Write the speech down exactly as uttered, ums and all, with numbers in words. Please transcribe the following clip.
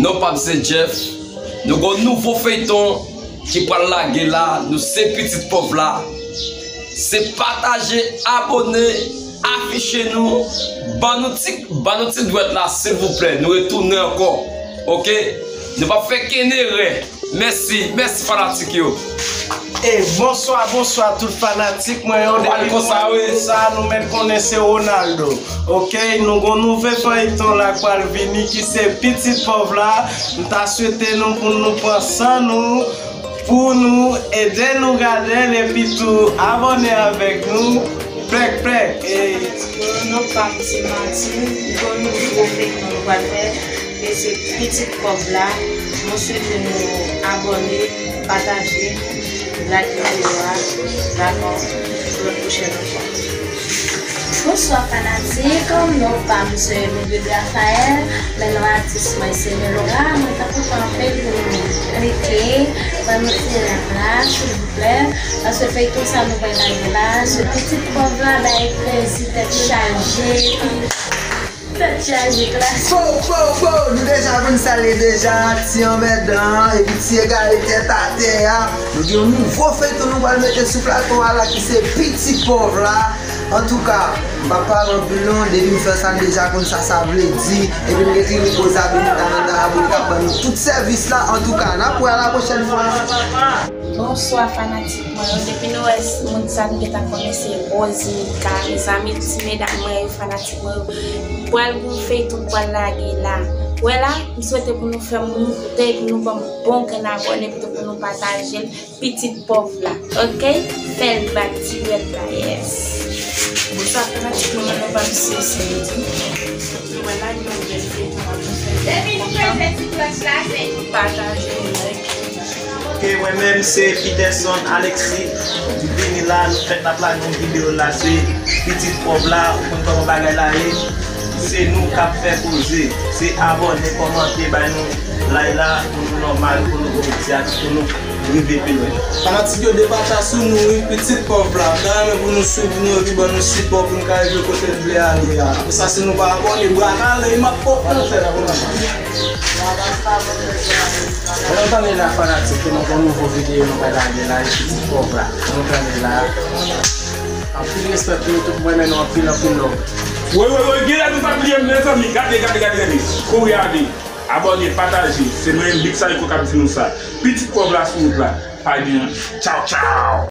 Non pa m se Jeff. Nou gon nouvo feyton ki pral lage la. Nou se pitit pòv la. Se pataje, abòne, afiche nou. Ban nou ti, ban nou ti dwèt la silvouplè. Nou retounen ankò. Oke? Nou p ap fè kenn erè. Mèsi, mèsi fanatik yo. E bonswa, bonswa tout fanatik mwen yo. Depi nou wè nou konsa, nou mèt konnen se Ronaldo. Oke, nou gon nouvo feyton la k pral vini ki se Pitit Pòv la. M ta swete nou pou nou pran san nou, pou nou ede nou gade l epi tou abòne avèk nou. Plèk, plèk. E non pa m se Martine, gon nouvo feyton nou pral fè. E se Pitit Pòv la. Mwen swete nou abòne, pataje, like videyo a. Dakò? Pou yon pwochèn ankò. Bonswa fanatik, non pa m se Mildred Raphael, men non atis mwen se Melora. Mwen ta kontan anpil pou nou klike, ban nou ti like la, silvouplè, paske feyton sa nou bay lage la, se Pitit Pòv la, bay plezi, tèt chaje. Tèt chaje, klasik. Bo, bo, bo! Nou deja vin salye deja, ti anmèdan, epi ti egare tèt atè a. Nou gen yon nouvo feyton nou pral mete sou plato a la ki se Pitit Pòv la. Antouka, m p ap pale anpil non, depi m fè sa, m deja konn sa sa vle di. Epi m gen ti ri koz abone, ta nan nan abone k ap ban nou tout sèvis la. Antouka, n ap wè a la pwochèn fwa. Bonswa fanatik mwen yo. Depi nou wè s- moun sa nou gentan konnen se Rosemika. Mezanmi, ti medam mwen yo, fanatik mwen yo. Pral gon feyton pral lage la. Wè la, m swete pou nou fè m moute, pou nou ban m bon grenn abòne, epi tou pou nou pataje l. Pitit pòv la. Oke? Fè l bat ti dwèt la, yes. Bonswa fanatik mwen, non pa m se Cindy. Wè la, nou bèl feyton ap fè. Depi nou prese ti klòch la, se pataje, like. Ok, mwen menm se Peterson Alexis. M vini la, nou fèk ap lage yon videyo la, se Pitit Pòv la, ou konn kòman bagay la ye. Se nou k ap fè koze. Se abòne, kòmante, bay nou like la, pou nou nòmal, pou nou gon ti atis, pou nou rive pi lwen. Fanatik yo depatcha sou nou, wi, Pitit Pòv la. M ta renmen pou nou swiv nou, epi ban nou sipò pou nou ka rive kote n vle ale a. Apre sa, si nou pa abòne, bra kale, m ap pòp nan tèt la pou nou. Bon, nou tann la fanatik, nou gon nouvo videyo nou pral lage la, e Pitit Pòv la. Nou tann la. Anpil respè pou nou tout, mwen renmen nou anpil, anpil love. Woy, woy, woy, genlè nou pa bliye m, mezanmi. Gade, gade, gade, gade. Kouri ale. Abòne, pataje. Se mwen menm, Big Psycho, k ap di nou sa. Pitit Pòv la sou wout la. Pa gen. Tchaw, tchaw.